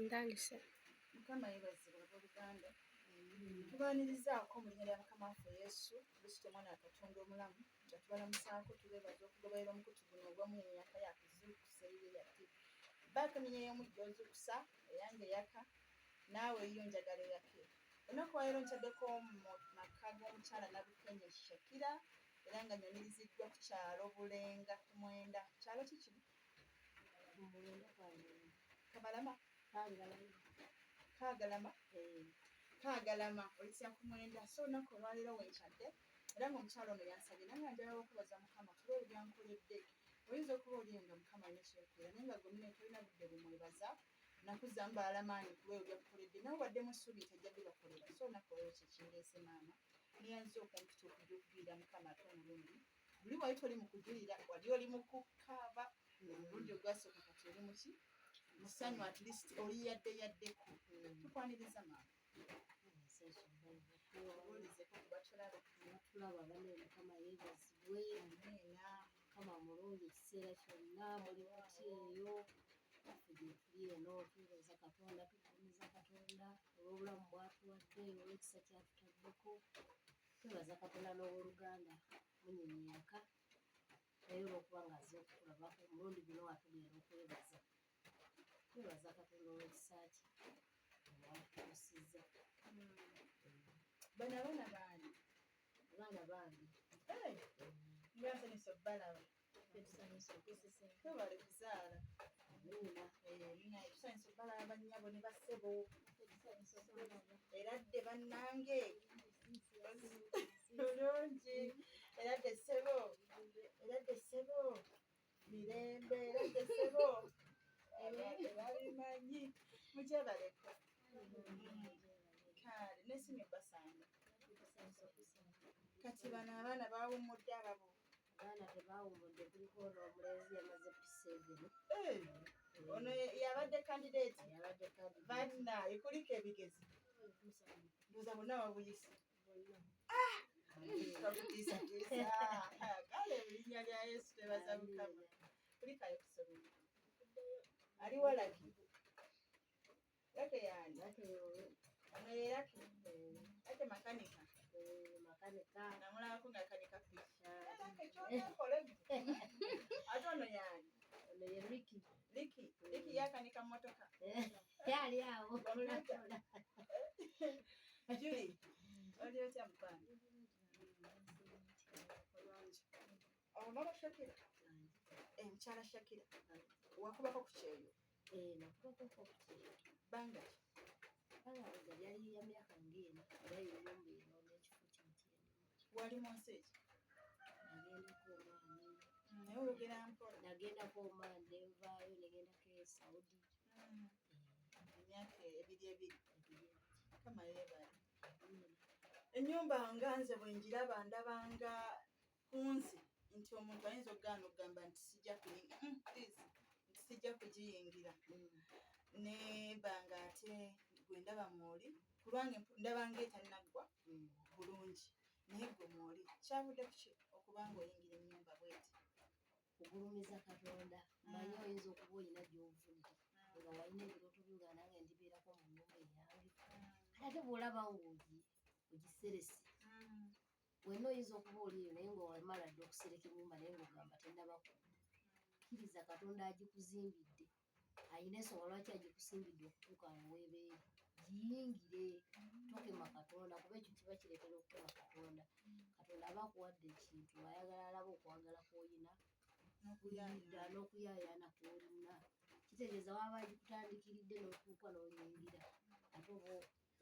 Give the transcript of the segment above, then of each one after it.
Ntandise. Mukama yeebazibwe abooluganda. Tubaanirizaako mu linnya lya Mukama waffe Yesu Kristo Omwana wa Katonda omulamu nga tubalamusaako tubeebaza okugoberera omukutu guno ogwa Munyenye Yaka ya Kuzuukusa Eyiye ya TV. Baako eminye y'omujja ozuukusa eyange eyaka naawe eyiyo njagala eyake. Olunaku lwaleero nkyaddeko mu maka g'omukyala Nabukenya Shakira era nga nyaniriziddwa ku kyalo Bulenga ku Mwenda. Kyalo ki kino? Kabalama? Kagalama? Kagalama olitya ku Mwenda. So olunaku olwaleero wenkyadde era ng'omukyala ono yansabye nange njagala okwebaza Mukama kuba ebyo byankoledde. Oyinza okuba oli nga Mukama alina kyeyakukolera naye nga gwe munne tolina budde bumwebaza nakuzzamu balala maanyi kuba ebyo byakukoledde nawe waddemu essuubi nti ajja bibakolera. So olunaku olwaleero kye kindeese maama neyanziza okumpita okujja okujulira Mukama ate omulundi luli wali toli mu kujulira wali oli mu kukaaba omulundi ogwasooka kati oli muki musanyu at least oli yadde yaddeko tukwaniriza maama tubuulizeko ku batulaba. Abatulaba bane Mukama yeebazibwe. Amiina. Mukama mulungi ekiseera kyonna muli muti eyo naffe gye tuli eno twebaza Katonda tugulumiza Katonda olw'obulamu bw'atuwadde olw'ekisa ky'atutaddeko twebaza Katonda n'owooluganda Munyenye Yaka naye olw'okuba ng'azze okutulabako omulundi guno atugenda okwebaza twebaza Katonda olw'ekisa kye watutuusizza. Bano abaana baani? Abaana bange. Nga nsanyuse okubalaba. Twebale kuzaala. Amiina. Naye tusanyuse okubalaba bannyabo ne bassebo. Era dde bannange. Bulungi. Era dde ssebo. Era dde ssebo. Mirembe. Era dde ssebo. Tebabimanyi. Mugyebaleko. Kale nesimye basanga. Kati bano abaana bawummudde ababo. Abaana tebawummudde kuliko ono omulenzi yamaze P7. Ono yabadde candidate. Yabadde candidate. Banna ekuliko ebigezi. Ndowooza bonna babuyise. Bakutiisatiisa. Kale mu linnya lya Yesu twebaza Mukama. Kulikayo ku ssomero. Ali wa Lucky? Lucky y'ani? Ono ye Lucky? Lucky makanika. Makanika. Namulabako ng'akanika piki. Lucky ky'oneekola ggwe. Ate ono y'ani? Ono ye Ricky. Ricky. Ricky yakanika mmotoka. Yali awo. Julie, oli otya mukwano? Bulungi. Oh, mama Shakira. Mukyala Shakira. Wakubako ku kyeyo? Nakubako ku kyeyo. Bbanga ki? Bbanga ndowooza lyali lya myaka ng'ena era y'ennyumba eno n'ekifo kino kye ndimu. Wali mu nsi ki? Nagendako Oman. Naye oyogera mpola. Nagendako Oman ne nvaayo ne ngendako e Saudi. Emyaka ebiri ebiri. Mukama yeebale. Ennyumba nga nze bwe ngiraba ndabanga ku nze nti omuntu ayinza okugaana okugamba nti sijja kuyingira, please, nti sijja kugiyingira. Neba nga ate gwe ndaba mwoli kulwange ndaba ng'etannaggwa bulungi naye gwe mwoli kyavudde ku ki okuba ng'oyingira ennyumba bw'eti? Kugulumiza Katonda. Manyi oyinza okuba olina gy'ovudde nga walina ebirooto byo nga nange ndibeerako mu nnyumba eyange. Ate bw'olaba ng'ogiserese wenna oyinza okuba oli eyo naye nga wamala dda okusereka ennyumba naye ng'ogamba tennaba kukkiriza Katonda agikuzimbidde. Alina ensonga lwaki agikusimbidde okutuuka awo weebeera. Giyingire, tokema Katonda kuba ekyo kiba kireetera okukema Katonda. Katonda aba akuwadde ekintu ng'ayagala alabe okwagala kw'olina n'okuyaayaana kw'olina. Kitegeeza waba agikutandikiridde n'otuuka n'oyingira ate oba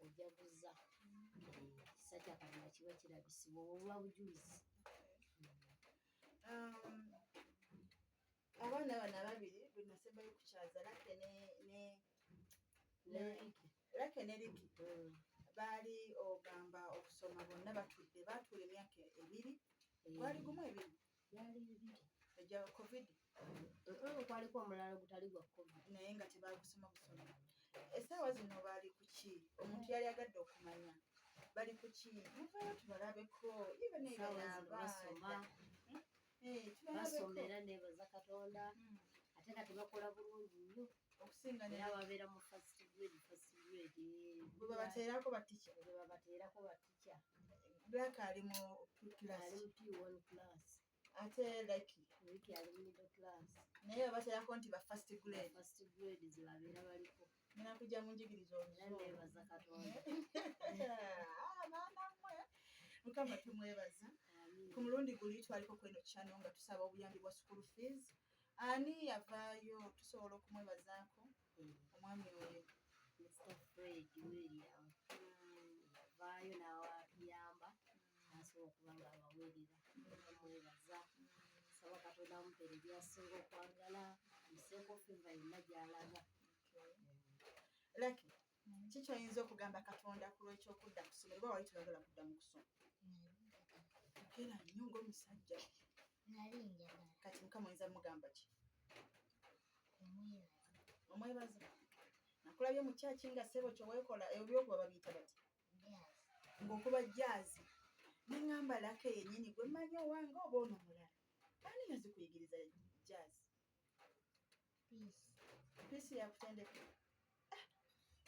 ojaguza. Ekisa kya Katonda kiba kirabisibwa obwo buba bujulizi. Abaana bano ababiri bwe nasembayo kukyaza Lucky Lucky ne Ricky baali ogamba okusoma bonna batudde baatuula emyaka ebiri gwali gumu ebiri Byali bibiri. Egya COVID. Kwaliko omulala ogutali gwa COVID. Naye nga tebagusoma busoma. Essaawa zino baali ku ki? Omuntu yali agadde okumanya bali ku ki? Muvayo tubalabeko. Even Essaawa zino basoma. Basoma era neebaza Katonda. Ate kati bakola bulungi nnyo. Okusinga Era babeera mu first grade. Bwe babateerako batica. Bwe babateerako batica. Black ali mu class. Ali mu P1 class. Ate Lucky? Lucky ali mu middle class. Naye babateerako nti ba first grade. First grade ze babeera baliko. Ngenda kujja munjigiriza oluzungu. Nebaza Katonda. Ah, baana mmwe. Mukama tumwebaza. Ku mulundi guli twaliko kweno channel nga tusaba obuyambi bwa school fees. Ani yavaayo tusobola okumwebazaako omwami oyo? Mr. Fred William yavaayo n'atuyamba n'asobola okuba nga abaweerera. Bamwebaza, saba Katonda amupeere by'asinga okwagala, amuseeko favour yonna gy'alaga. Lucky, ki kyoyinza okugamba Katonda ku lw'ekyokudda ku ssomero oba wali toyagala kudda mu kusoma? Yogera nnyo ng'omusajja. Nali njagala. Kati Mukama oyinza mugamba ki? Omwebaza. Nakulabye mu kyaki nga ssebo kyeweekola ebyokuba babiyita bati ng'okuba jaazi ne ŋŋamba Lucky yennyini gwe mmanyi owange oba ono mulala ani yazikuyigiriza jaazi? Peace yakutendeka.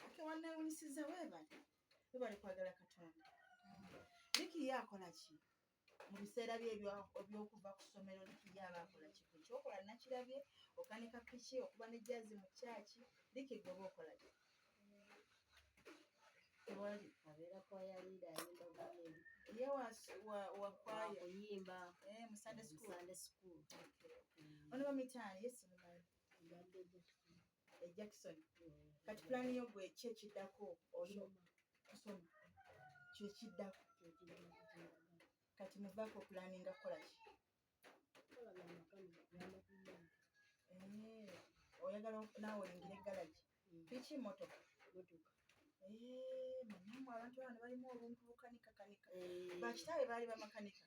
Ake wanneewunyisizza weebale. Weebale kwagala Katonda. Liki ye akola ki? Mu biseera bye eby'okuva ku ssomero Liki ye aba akola ki? Ekyokola nakirabye, okanika piki, okuba ne jaazi mu kyaki. Liki gwe oba okola ki? Tewali. Abeera kwaya leader ayimba gomeri. Ye wa kwaya. Kuyimba. Mu Sunday school. Sunday school. Ono bamuyita ani? Ye simumanyi. Jackson. Kati pulaani yo gwe ki ekiddako? Oli kusoma. Ki ekiddako? Kati muvaako pulaninga kukola ki? Oyagala naawe oyingire galagi. Piki motoka? Manyamwe abantu bano balimu obuntu bukanikakanika. Bakitaabe baali bamakanika.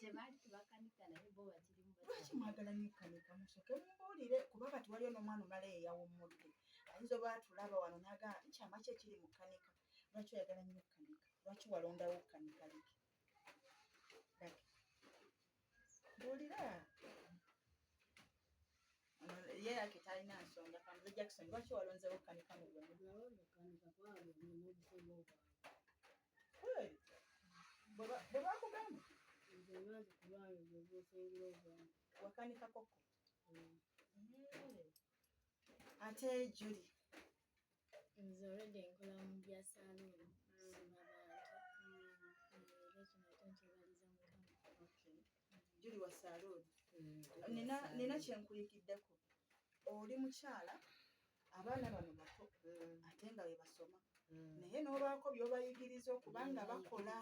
Tebaali tebakanika naye bo bakirimu. Lwaki mwagala nnyo okukanika? Musooke mumbuulire kuba kati waliyo n'omwana omulala eyawummudde. Ayinza oba atulaba wano n'agamba nkyama ki ekiri mu kkanika. Lwaki oyagala nnyo okukanika? Lwaki walondawo okukanika Liki? Laki. Mbuulira. Ye Lucky talina nsonga. Kambuze Jackson, lwaki walonzeewo okukanika mu bulamu? Kweli? Bwe bakugamba? Wakanika koko. Ate Julie? Nze already nkola mu bya saloon, siba bantu. Era ekyo nakyo nkyebaliza Mukama. Julie wa saloon. Nina kye nkuyigiddeko. Oli mukyala, abaana bano bato ate nga bwe basoma. Naye n'obaako by'obayigiriza okuba nga bakola.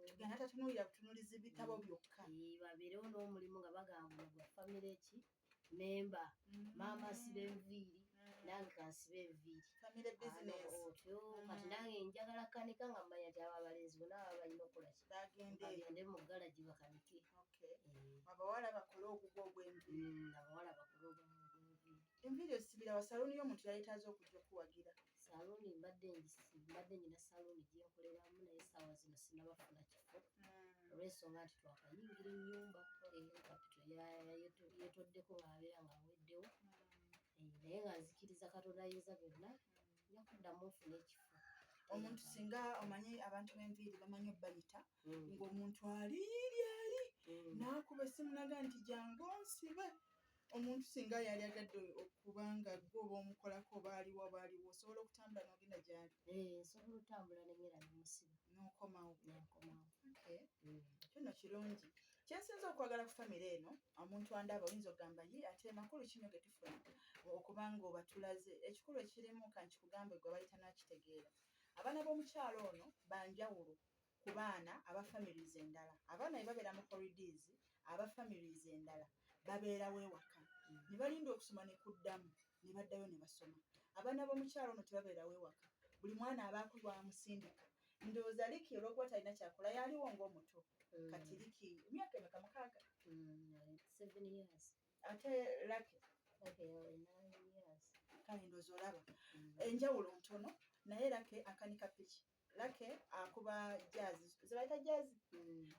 Tugenda tatunuulira butunuulizi bitabo byokka. Babeerewo n'omulimu nga bagamba gwa famire ki memba. Maama asiba enviiri, nange kansibe enviiri. Family business. Otyo kati nange njagala kanika nga mmanya nti abo abalenzi bonna baba balina okukola ki? Bagende mu galagi bakanike. Abawala bakole ogugwo ogw'enviiri. Abawala bakole ogugwo ogw'enviiri. Enviiri osibira wa saluuni y'omuntu yaleetaaze okujja okuwagira? Saluuni mbadde nnyina saluuni gye nkoleramu naye essaawa zino sinnabafuna kifo. Olw'ensonga nti twakayingira ennyumba, kapito yeetoddeko ng'abeera ng'aweddewo. Naye nga nzikiriza Katonda ayinza byonna, nja kuddamu nfune ekifo. Omuntu singa omanyi abantu b'enviiri bamanyi obbayita, ng'omuntu aliiri eri n'akuba essimu n'agamba nti jangu onsibe. Omuntu singa yali agadde okuba nga ggwe oba omukolako oba aliwo oba aliwo, osobola okutambula n'ogenda gy'ali? Nsobola otambula ne ngenda ne musiba. N'okomawo. Nenkomawo. Kyo nno kirungi. Kye nsinza okwagala ku famire eno, omuntu andaba oyinza okugamba ye ate makulu ki nnyo ge tufuna okuba ng'obatulaze. Ekikulu ekirimu ka nkikugambe gwe abayita n'akitegeera. Abaana b'omukyala ono ba njawulo ku baana aba families endala. Abaana bwe babeera mu holidays, aba families endala babeerawo ewaka. Ne balinda okusoma ne kuddamu ne baddayo ne basoma. Abaana b'omukyala ono tebabeerawo ewaka. Buli mwana abaako lw'amusindika. Ndowooza Liki olw'okuba talina kyakola yaliwo ng'omuto. Kati Liki emyaka emeka mukaaga? 7 years. Ate Lucky? Lucky 9 years. Kale ndowooza olaba. Enjawulo ntono naye Lucky akanika piki. Lucky akuba jazz. Ze bayita jazz?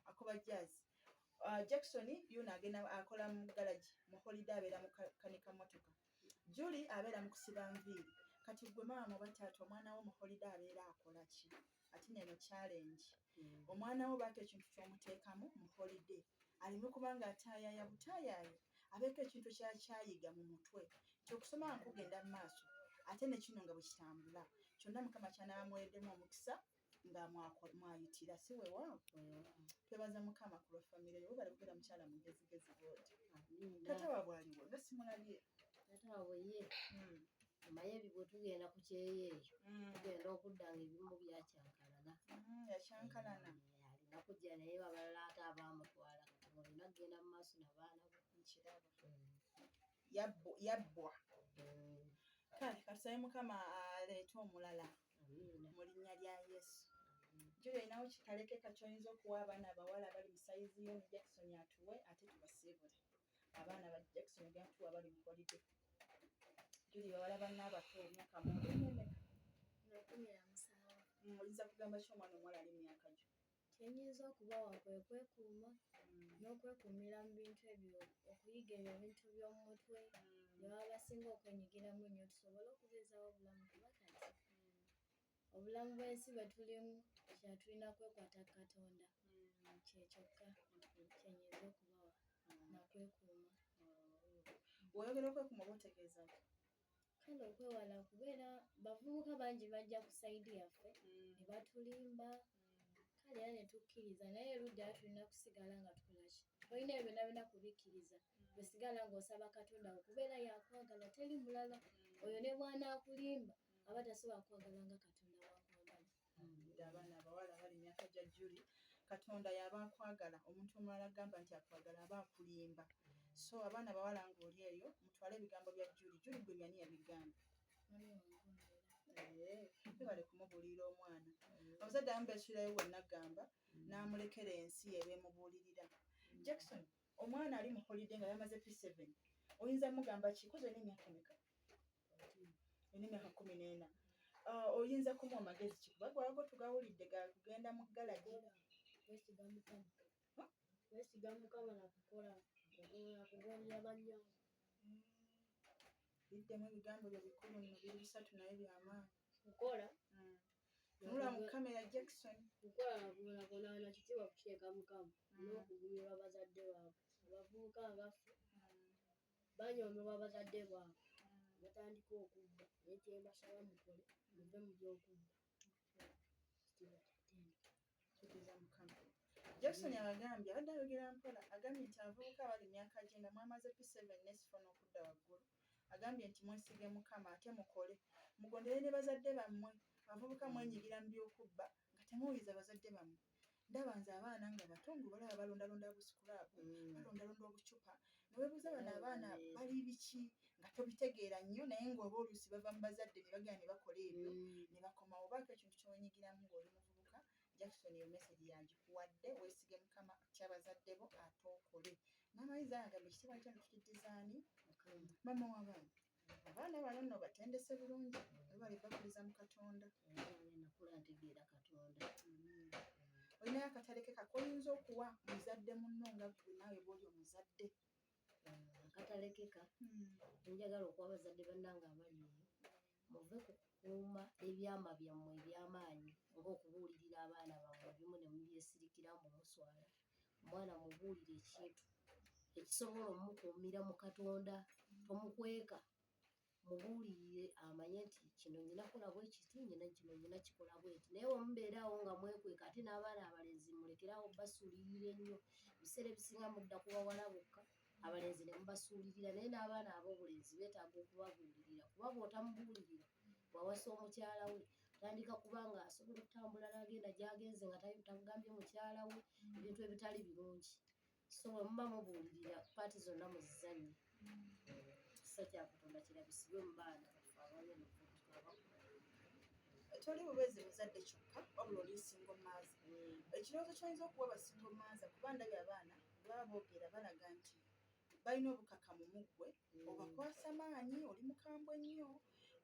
Akuba jazz. Jackson yuno agenda akola mu garage mu holiday abeera mu kanika motoka. Julie abeera mu kusiba nviiri. Kati gwe maama oba taata, omwana wo mu holiday abeera akola ki? Ate neno challenge, omwana wo baako ekintu ky'omuteekamu mu holiday aleme kubanga ataayaaya butaayaaya, abeeko ekintu kyakyayiga mu mutwe nti okusoma nga kugenda mu maaso, ate ne kino nga bwe kitambula kyonna Mukama kyanabamuwereddemu omukisa nga mwayitira. Si weewaawo? Twebaza Mukama ku lwa famire yo. Webale kubeera mukyala mugezigezi bwoti. Taata waabwe aliwo nga simulabye? Taata waabwe ye omaye bwe tugenda ku kyeyo eyo, tugenda okudda nga ebimu byakyankalana. Yakyankalana. Alina kujja, naye abalala ate abaamutwala, kati olina kugenda mu maaso nabaana bo. Nkiraba yabbwa. Kale katusabe Mukama aleete omulala mu linnya lya Yesu. Julia, olinawo kikalekeka ky'oyinza okuwa abaana abawala abali mu sayizi yo ne Jackson atuwe, ate tubasiibule? Abaana ba Jackson gatuwa bali mu holiday. Julie, bawala banna abato, emyaka muemeka? 17. Oyinza kugamba ki omwana omuwala ali mu myaka gyo? Kyenyinza okubawa kwe kwekuuma n'okwekuumira mu bintu ebyo, okuyiga ebyo ebintu by'omu mutwe bye baba basinga okwenyigiramu ennyo, tusobole okubeezaawo obulamu, kuba kati obulamu bw'ensi bwe tulimu ekirala tulina kwekwata ku Katonda. Kyekyokka kyenyinza okubawa, nakwekuuma. Bw'oyogera okwekuuma oba otegeeza ki? Kale okwewala kubeera bavubuka bangi bajja ku side yaffe ne batulimba, kale era ne tukkiriza, naye erudda era tulina kusigala nga tukola ki? Tolina ebyo byonna byonna kubikkiriza, bwesigala ng'osaba Katonda wo, kubeera yakwagala, teri mulala. Oyo ne bw'anaakulimba aba tasobola kwagala nga Katonda bwakwagala. Abaana abawala bali myaka gya Julie, Katonda yaba akwagala. Omuntu omulala agamba nti akwagala aba akulimba. So abaana bawala ng'oli eyo, mutwale ebigambo bya Julie. Julie, gwe byani yabigamba? Bale kumubuulirira omwana. Abazadde abamu besuulayo bwenagamba n'amulekera ensi eba emubuulirira. Jackson, omwana ali mu holiday nga yamaze P7, oyinza mugamba ki? Kozi olina emyaka emeka? Olina emyaka 14. Oyinza kumuwa amagezi ki? Kuba gwago tugawulidde gakugenda mu galagi. Kwesiga Mukama, kwesiga Mukama nakukola nakugondera bannyawo. Biddemu ebigambo byo bikulu nno, biri bisatu naye byamaanyi. Kukola. Tunula mu kamera, Jackson. Kukola nakunaana kitiibwa kuteeka Mukama n'okugumirwa bazadde baabwe. Abavubuka abaffe banyoomebwa bazadde baabwe, batandika okubba, naye kyembasaba mukole, muve mu byokubba. Kitiibwa kyattendo. Kitiiza Mukama. Jackson abagambye, abadde ayogera mpola, agambye nti abavubuka abali myaka gye nga mwamaze P7 ne S4 n'okudda waggulu, agambye nti mwesige Mukama ate mukole, mugondere ne bazadde bammwe. Abavubuka mwenyigira mu byokubba nga temuwuliriza bazadde bammwe. Ndaba nze abaana nga bato nga balaba balondalonda buscrap, balondalonda obucupa, neweebuuza bano abaana bali biki, nga tobitegeera nnyo, naye ng'oba oluusi bava mu bazadde ne bagenda ne bakola ebyo ne bakomawo. Baako ekintu kyewenyigiramu ng'oli muvubuka. Jackson, eyo message yagikuwadde: weesige Mukama, otya abazadde bo, ate okole n'amayizi. Agamba ekitiibwa kyano tukiddizaani. Mama w'abaana, abaana bano nno batendese bulungi, webale bakuliza mu Katonda. Nakula ntegeera Katonda. Olinayo akatalekeka koyinza okuwa muzadde munno nga gwe naawe bw'oli omuzadde? Akatalekeka njagala okuwa abazadde bannange abali eyo: muve ku kukuuma ebyama byammwe ebyamaanyi ng'okubuulirira abaana bammwe ebimu ne mubyesirikira mbu muswala. Omwana mubuulire ekintu ekisobola omukuumira mu Katonda, tomukweka, mubuulirire amanye nti kino nyina kola bwe kiti, nyina kino nyina kikola bweti. Naye wemubeeraawo nga mwekweka, ate n'abaana abalenzi mulekerawo basuulirira ennyo. Ebiseera ebisinga mudda ku bawala bokka, abalenzi ne mubasuulirira, naye n'abaana ab'obulenzi beetaaga okubabuulirira, kuba bw'otamubuulirira, bw'awasa omukyala we atandika kuba nga asobola okutambula n'agenda gy'agenze nga tagambye mukyala we, ebintu ebitali birungi. So bwe muba mubuulirira, part zonna muzizannye, ekisa kya Katonda kirabisibwe mu baana baffe abayonofu abakula. Toli bubeezi muzadde kyokka, wabula oli single mother. Ekirowoozo kyoyinza okuwa ba single mother, kuba ndabye abaana baba boogera balaga nti balina obukakamu mu ggwe, obakwasa maanyi, oli mukambwe nnyo,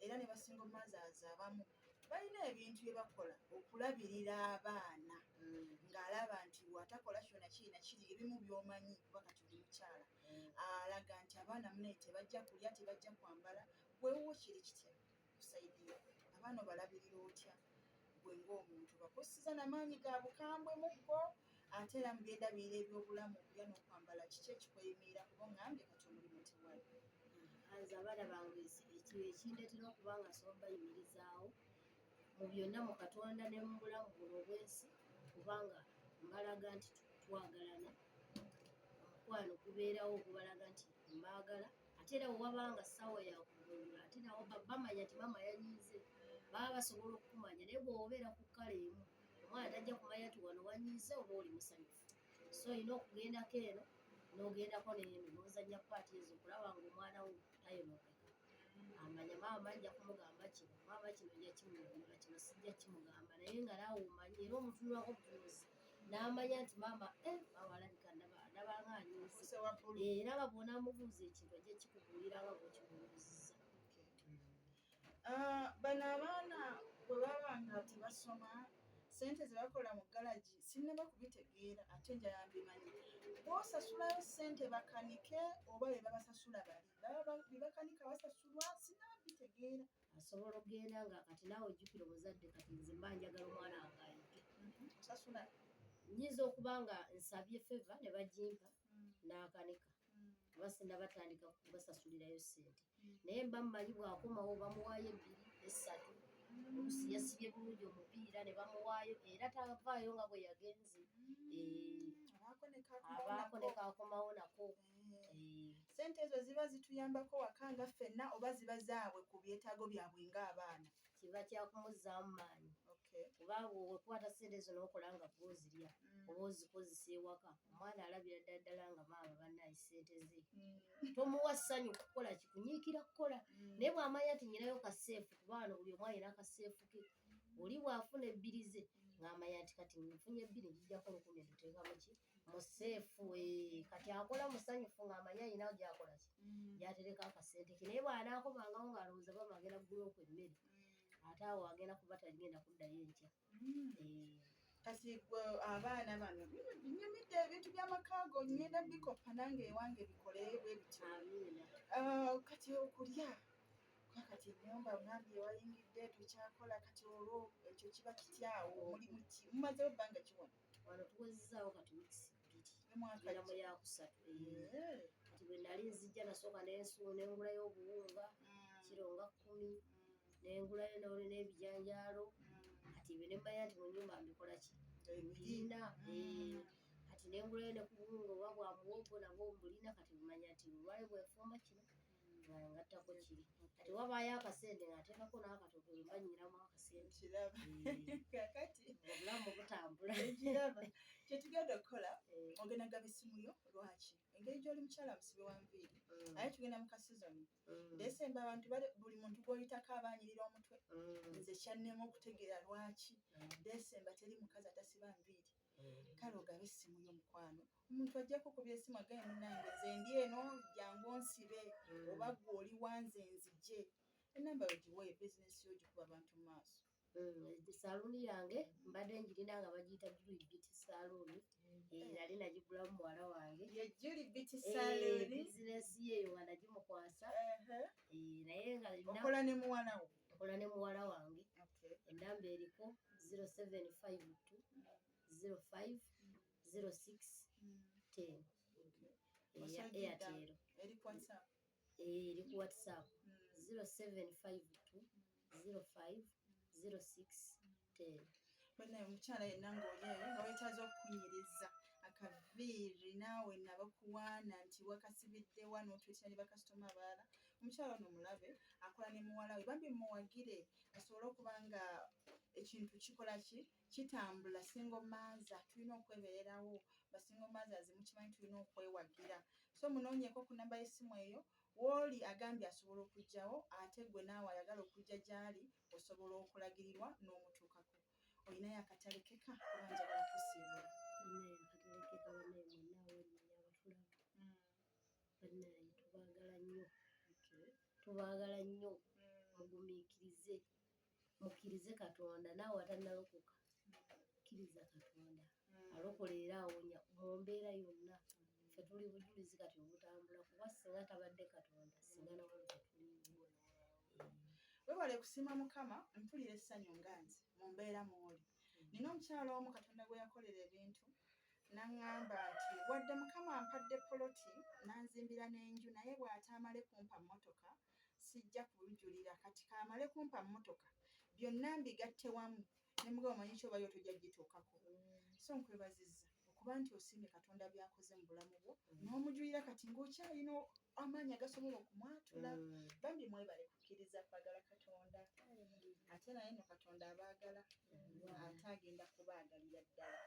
era ne ba single mothers abamu balina ebintu bye bakola okulabirira abaana, ng'alaba nti bw'atakola kyona kiri na kiri, ebimu by'omanyi kuba kati oli mukyala, alaga nti abaana munaye tebajja kulya, tebajja kwambala. Weewuwo kiri kitya ku Side yo abaana obalabirira otya gwe ng'omuntu? Bakussiza namaanyi ga bukambwe mu bo, ate era mu byendabirira ebyobulamu, okulya n'okwambala, kiki ekikweyimirira? Kuba oŋŋambye kati omulimu tewali. Nze abaana bange ekindeetera okuba nga nsobola bayimirizaawo mu byonna mu Katonda ne mu bulamu buno obw'ensi, kubanga mbalaga nti twagalana, omukwano gubeerawo ogubalaga nti mbaagala. Ate era bwe wabanga ssaawa yakugunjula, ate nabo bamanya nti maama yanyiize, baba basobola okukumanya. Naye bw'obeera ku kkala emu, omwana tajja kumanya nti wano wanyiize oba oli musanyufu. So olina okugendako eno n'ogendako n'eno n'ozannya part ezo okulaba ng'omwana wo tayonooneka. Amanya maama nja kumugamba kino, maama kino nja kimunyonnyola, kino sijja kimugamba, naye nga naawe omanyi era omutunulako butunuzi n'amanya nti maama maama alabika ndabanga anyiize. Ofuuse wa bbulu. Era nga bw'onaamubuuza ekintu ajja kikubuulira nga bw'okimubuuzizza. Ah, bano abaana bwe baba nga tebasoma, sente ze bakola mu galagi sinnaba kubitegeera, ate njala mbimanyi. Bw'osasulayo sente bakanike oba be babasasula, bali baba be bakanika basasulwa? Sinnaba bitegeera. Asobola okugenda nga kati naawe ojjukira omuzadde, kati nze mba njagala omwana wange ayige. Osasula? Nyinza okuba nga nsabye favour ne bagimpa n'akanika, oba sinnabatandika kubasasulirayo ssente, naye mba mmanyi bw'akomawo bamuwaayo ebbiri esatu, oluusi yasibye bulungi omupiira ne bamuwaayo, era tavaayo nga bwe yagenze. Abaako ne kakomawo abaako ne nako. Kakomawo nako. Sente ezo ziba zituyambako waka nga ffenna oba ziba zaabwe ku byetaago byabwe ng'abaana? Kiba kyakumuzzaamu maanyi, kubanga wekwata ssente ezo n'okola nga gw'ozirya oba ozikozesa ewaka, omwana alabira ddala ddala nga maama bannaye ssente ze tomuwa ssanyu kukola kikunyiikira kukola. Naye bw'amanya nti nyinayo kaseefu, kuba wano buli omu alina akaseefu ke, oli bw'afuna ebbiri ze ng'amanya nti kati nfunye ebbiri, njijjako 1000 nduteeka muki mu seefu. Kati akola musanyufu ng'amanyi alinawo gy'akola ki gy'atereka akasente ke. Naye bw'anaakomangawo ng'alowooza maama agenda kugula okwo emmere, ate awo agenda kuba tagenda kuddayo enkya. Kati gwe abaana bano binyumidde ebintu by'amaka go, ngenda bikoppa nange ewange bikole bwe bityo. Amiina. Ah, kati okulya kuba kati ennyumba ngambye wayingidde tokyakola, kati olwo ekyo kiba kityawo? Mulimu ki? Mumazewo ebbanga kiwona? Wano tuwezezaawo kati weeks 2. Emwaka? Tugenda mu yakusatu. Kati bwe nali nzijja nasooka nengulayo obuwunga kiro nga 10, nengulayo n'ebijanjaalo. Kati ebyo ne mmanya nti mu nnyumba mbikola ki mbirina. Kati nengulayo ne ku buwunga oba bwa muwogo, nabwo mbulina. Kati mmanya nti olwali bwenfumba kino nga ngattako kiri. Kati wabaayo akasente nga nteekako n'akatono bwe mba nnyinamu akasente. Kiraba. Kakati Obulamu butambula. Ekiraba kyetugenda okukola, ogenda gaba essimu yo. Lwaki? Engeri gy'oli mukyala musibe wa nviiri, aye tugenda mu kasizoni Desemba, abantu buli muntu gw'oyitako abaanyirira omutwe. Nze kyannema okutegeera lwaki Desemba teri mukazi atasiba nviiri. Kale ogabe essimu yo, mukwano, omuntu ajja kukubira essimu agaye, "Munnange, nze ndi eno, jangu onsibe," oba gwe oli wanze nzije. Enamba yo giwe, bizinesi yo gikuba abantu mu maaso. Saluuni yange mbadde njirina nga bagiyita Julie Beauty Saloon. Nali nagigulamu muwala wange. Ye Julie Beauty Saloon. Bizinesi yeeyo nga nagimukwasa. Naye nga Okola ne muwala wo? Nkola ne muwala wange. Enamba eriko 0752 05 06 10, eya Airtel. Eri ku WhatsApp? Eri ku WhatsApp, 0752 05 06 10. Banaye, omukyala yenna ng'oli eyo nga weetaaza okukunyiriza akaviiri, naawe nabakuwaana nti wakasibiddewa n'otuyitira ne bakasitoma abalala, omukyala ono mulabe akola ne muwala we, bambi muwagire asobole okuba nga ekintu kikola ki kitambula. Single mother tulina okwebererawo, ba single mothers mukimanyi tulina okwewagira. So munoonyeeko ku namba y'essimu eyo wooli, agambye asobola okugjawo, ate gwe naawe ayagala okujja gy'ali osobola okulagirirwa n'omutuukako. Olinayo akatale keka kuba njagala kusiibula? Bannaye, akatalekeka, bannaye mwenna awannyonyi abatulaba, bannaye tubaagala nnyo, tubaagala nnyo. Mugumiikirize, mukkirize Katonda. Naawe atannalokoka, kkiriza Katonda alokola era awonya mu mbeera yonna. Ffe tuli bujulizi kati obutambula, kuba singa tabadde Katonda, singa nawano tetuliiwo. Webale kusiima Mukama. Mpulira essanyu nga nze mu mbeera mwoli. Nina omukyala omu Katonda gwe yakolera ebintu, naŋŋamba nti wadde Mukama ampadde poloti nanzimbira n'enju, naye bw'ataamale kumpa mmotoka sijja kubijulira. Kati kaamale kumpa mmotoka, byonna mbigatte wamu. Ne mugamba, omanyi kyobayo tojja gituukako. So nkwebazizza okuba nti osiimye Katonda by'akoze mu bulamu bwo n'omujulira kati ng'okyalina amaanyi agasobola okumwatula. Bambi mwebale kukkiriza kwagala Katonda, ate naye no Katonda abaagala, ate agenda kubaagalira ddala.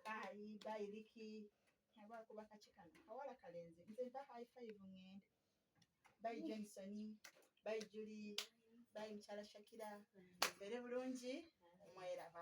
Bye bye. Liki abakuba kaki kano kawala kalenzi, nze mpa high five ŋŋende. Bye Johnson, bye Julie, bye mukyala Shakira. Mbeere bulungi, mweraba.